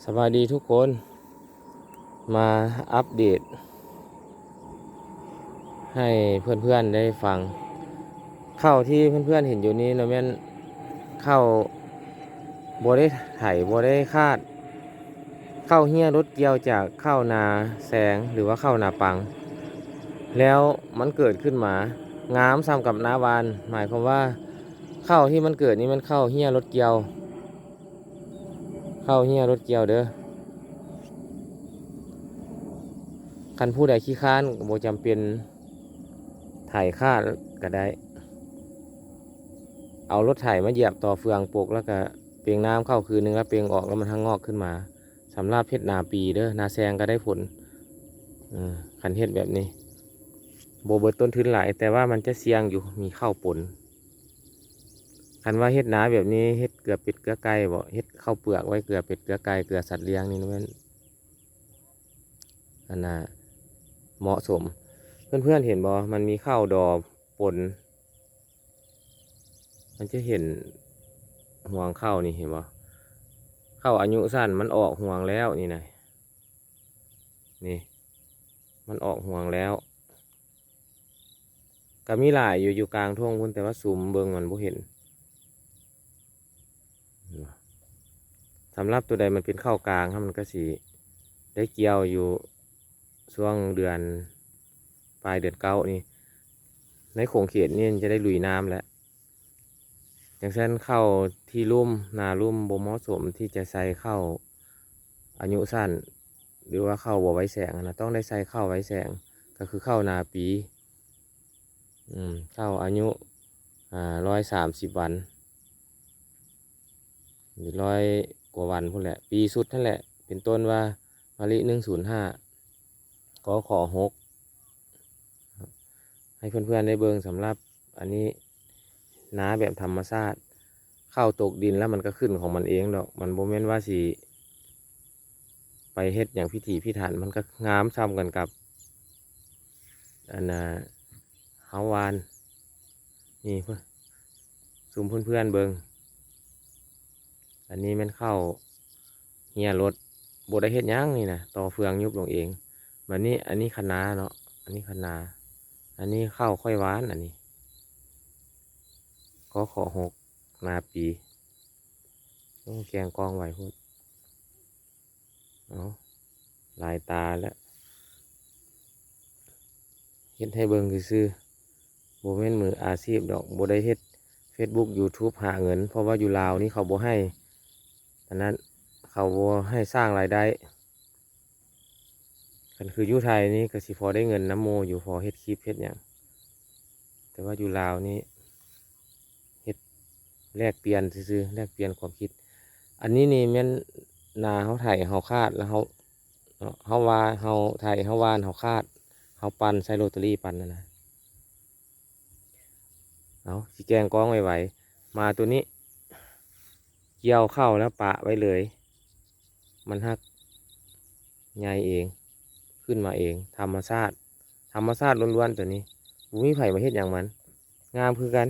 ສະບາຍດີທຸກຄົນ ມາອັບເດດໃຫ້ເພື່ອນໆໄດ້ຟັງ. ເຂົ້າທີ່ເພື່ອນໆເຫັນຢູ່ນີ້ນະ ແມ່ນເຂົ້າບໍ່ໄດ້ໄຖ ບໍ່ໄດ້ຄາດ ເຂົ້າເຫ້ຍລົດກ່ຽວຈາກເຂົ້ານາແຊງ ຫຼືວ່າເຂົ້ານາປັງ ແລ້ວມັນເກີດຂຶ້ນມາງາມສ່ຳກັບນາຫວ່ານ. ໝາຍຄວາມວ່າເຂົ້າທີ່ມັນເກີດນີ້ແມ່ນເຂົ້າເຫ້ຍລົດກ່ຽວ ເຂົ້າເຫ້ຍລົດກ່ຽວເດີ້. ຄັນຜູ້ໃດຂີ້ຄ້ານກໍບໍ່ຈຳເປັນໄຖຄາດກໍໄດ້ ເອົາລົດໄຖມາຢຽບຕໍ່ເຟືອງປົກ ແລ້ວກໍເປັ່ງນ້ຳເຂົ້າຄືນໜຶ່ງ ແລ້ວເປັ່ງອອກ ແລ້ວມັນຫາງອກຂຶ້ນມາ. ສຳລັບເຮັດນາປີເດີ້ ນາແຊງກໍໄດ້ຜົນ ເອີ ຄັນເຮັດແບບນີ້ ບໍ່ເບິດຕົ້ນທຶນຫຼາຍ ແຕ່ວ່າມັນຈະສ່ຽງຢູ່ ມີເຂົ້າປົນ. ຄັນວ່າເຮັດນາແບບນີ້ ເຮັດເກືອເປັດເກືອໄກ່ບໍ ເຮັດເຂົ້າເປືອກໄວ້ ເກືອເປັດເກືອໄກ່ ເກືອສັດລ້ຽງນີ້ ແມ່ນ ອັນນ່າ ເໝາະສົມ. ເພື່ອນໆເຫັນບໍ່ ມັນມີເຂົ້າດໍປົນ ມັນຈະເຫັນຮວງເຂົ້ານີ້ ເຫັນບໍ່? ເຂົ້າອາຍຸສັ້ນມັນອອກຮວງແລ້ວນີ້ນະ ນີ້ ມັນອອກຮວງແລ້ວ. ກໍມີຫຼາຍຢູ່ ຢູ່ກາງທົ່ງພຸ້ນ ແຕ່ວ່າຊູມເບິ່ງມັນບໍ່ເຫັນ. ສຳລັບຕົວໃດມັນເປັນເຂົ້າກາງ ມັນກໍຊິໄດ້ກ່ຽວຢູ່ຊ່ວງເດືອນ ປາຍເດືອນເກົ້ານີ້ ໃນຂົງເຂດນີ້ຈະໄດ້ລຸຍນ້ຳແລ້ວ. ຢ່າງເຊັ່ນເຂົ້າທີ່ລຸ່ມ ນາລຸ່ມ ບໍ່ເໝາະສົມທີ່ຈະໃສ່ເຂົ້າອາຍຸສັ້ນ ຫຼືວ່າເຂົ້າບໍ່ໄວແສງຫັ້ນນະ ຕ້ອງໄດ້ໃສ່ເຂົ້າໄວແສງ ກໍຄືເຂົ້ານາປີ ອືມ ເຂົ້າອາຍຸ ອ່າ ຮ້ອຍສາມສິບວັນ ຫຼື ຮ້ອຍກວ່າວັນພຸ້ນແຫຼະ ປີຊຸດຫັ້ນແຫຼະ ເປັນຕົ້ນວ່າມະລິໜຶ່ງສູນຫ້າ ກຂຫົກ ໃຫ້ເພື່ອນໆໄດ້ເບິ່ງ. ສຳລັບອັນນີ້ນາແບບທຳມະຊາດ ເຂົ້າຕົກດິນແລ້ວມັນກໍຂຶ້ນຂອງມັນເອງດອກ ມັນບໍ່ແມ່ນວ່າຊິໄປເຮັດຫຍັງພິຖີພິຖັນ ມັນກໍງາມສ່ຳກັນກັບ ອັນນ່າ ເຮົາຫວ່ານ ນີ້ ຊູມເພື່ອນໆເບິ່ງ ອັນນີ້ແມ່ນເຂົ້າເຫ້ຍລົດ ບໍ່ໄດ້ເຮັດຫຍັງນີ້ນະ ຕໍ່ເຟືອງຍຸບລົງເອງ. ບາດນີ້ອັນນີ້ຄະນາເນາະ ອັນນີ້ຄະນາ ອັນນີ້ເຂົ້າຂ້ອຍຫວ່ານ ອັນນີ້ ກຂຫົກ ນາປີ. ໂອ້ ແກງກອງໄວໂພດ. ເອົາ ຫຼາຍຕາແລ້ວ ເຮັດໃຫ້ເບິ່ງຊື່ໆ ບໍ່ແມ່ນມືອາຊີບດອກ ບໍ່ໄດ້ເຮັດເຟສບຸກ ຢູທູບ ຫາເງິນ ເພາະວ່າຢູ່ລາວນີ້ເຂົາບໍ່ໃຫ້ ອັນນັ້ນ ເຂົາບໍ່ໃຫ້ສ້າງລາຍໄດ້. ຄັນຄືຢູ່ໄທນີ້ກໍຊິພໍໄດ້ເງິນນຳໝູ່ຢູ່ ພໍເຮັດຄລິບເຮັດຫຍັງ ແຕ່ວ່າຢູ່ລາວນີ້ ເຮັດແລກປ່ຽນຊື່ໆ ແລກປ່ຽນຄວາມຄິດ. ອັນນີ້ນີ້ແມ່ນນາເຮົາໄຖເຮົາຄາດ ແລ້ວເຮົາ ເຮົາວ່າເຮົາໄຖເຮົາຫວ່ານເຮົາຄາດ ເຮົາປັ່ນໃສ່ໂຣເຕີຣີປັ່ນຫັ້ນນະ. ເອົາ ຊິແກງກ້ອງໄວໆ ມາໂຕນີ້ກ່ຽວເຂົ້າແລ້ວປະໄວ້ເລີຍ ມັນຮັກໃຫຍ່ເອງ ຂຶ້ນມາເອງ ທຳມະຊາດ ທຳມະຊາດລ້ວນໆ ໂຕນີ້ ບໍ່ມີໃຜມາເຮັດຫຍັງມັນ ງາມຄືກັນ.